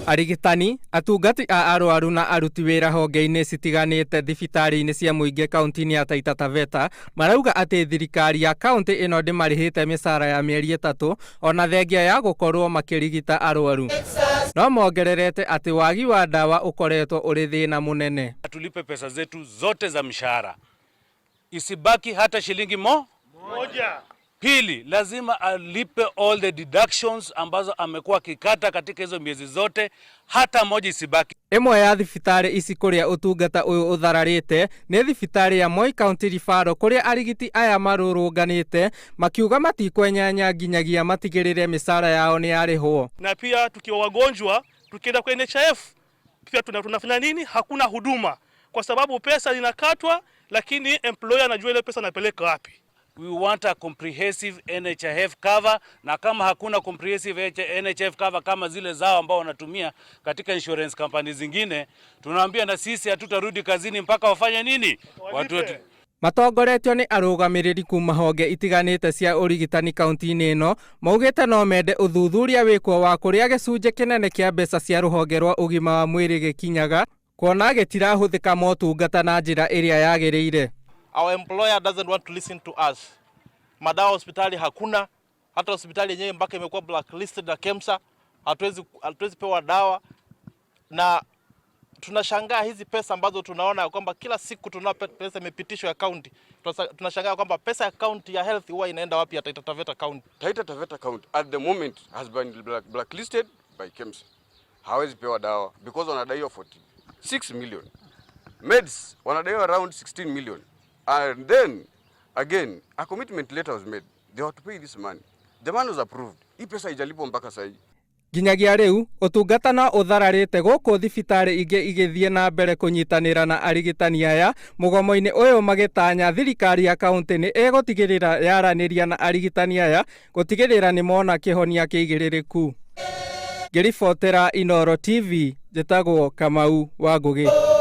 Arigitani, atungati a arwaru na aruti wĩra honge-inĩ citiganĩte thibitarĩ-inĩ cia mũingĩ kaunti-inĩ ya Taita Taveta marauga atĩ thirikari ya kaunti ĩno ndĩmarĩhĩte mĩcara ya mĩeri 3 ona thengia ya gũkorwo makĩrigita arwaru. No mongererete atĩ wagi wa ndawa ũkoretwo ũrĩ thĩna mũnene. Tulipe pesa zetu zote za mshahara, isibaki hata shilingi moja. Pili, lazima alipe all the deductions ambazo amekuwa akikata katika hizo miezi zote, hata moja isibaki. Ĩmwe ya thibitarĩ ici kũrĩa ũtungata ũyũ ũthararĩte nĩ thibitarĩ ya Moi County Referral, kũrĩa arigiti aya marũrũnganĩte makiuga matikwenyanya nginyagia matigĩrĩre mĩcara yao nĩ yarĩhwo. Na pia tukiwa wagonjwa tukienda kwa NHIF pia tunafanya nini? Hakuna huduma kwa sababu pesa inakatwa, lakini employer anajua ile pesa anapeleka wapi. We want a comprehensive NHIF cover, na kama hakuna comprehensive NHIF cover kama zile zao ambao wanatumia katika insurance company zingine, tunaambia na sisi hatutarudi kazini mpaka wafanye nini? Watu Matongoretio nĩ arũgamĩrĩri kuma honge itiganĩte cia ũrigitani kaunti-inĩ ĩno maugĩte no mende ũthuthuria wĩkwo wa kũrĩa gĩcunjĩ kĩnene kĩa mbeca cia rũhonge rwa ũgima wa mwĩrĩ gĩkinyaga, kuona gĩtirahũthĩka motungata na njĩra ĩrĩa yagĩrĩire. Our employer doesn't want to listen to us. Madawa hospitali hakuna, hata hospitali yenyewe mpaka imekuwa blacklisted na KEMSA, hatuwezi pewa dawa, na tunashangaa hizi pesa ambazo tunaona kwamba kila siku tunaona pesa imepitishwa ya county. Tunashangaa kwamba pesa ya county ya health huwa inaenda wapi ya Taita Taveta County? Taita Taveta County at the moment has been blacklisted by KEMSA. Hawezi pewa dawa because wanadaiwa 46 million. Meds wanadaiwa around 16 million. And then again a commitment letter was made. They were to pay this money. The money was approved. Hii pesa haijalipwa mpaka sasa. Nginyagia rĩu ũtungata no ũthararĩte gũkũ thibitarĩ ingĩ igĩthiĩ na mbere kũnyitanĩra na arigitani aya mũgomo-inĩ ũyũ, magĩtanya thirikari ya kaunti nĩ ĩgũtigĩrĩra yaranĩria na arigitani aya gũtigĩrĩra nĩ mona kĩhonia kĩigĩrĩrĩku. Ngĩribotera Inooro TV, njĩtagwo Kamau wa Ngũgĩ.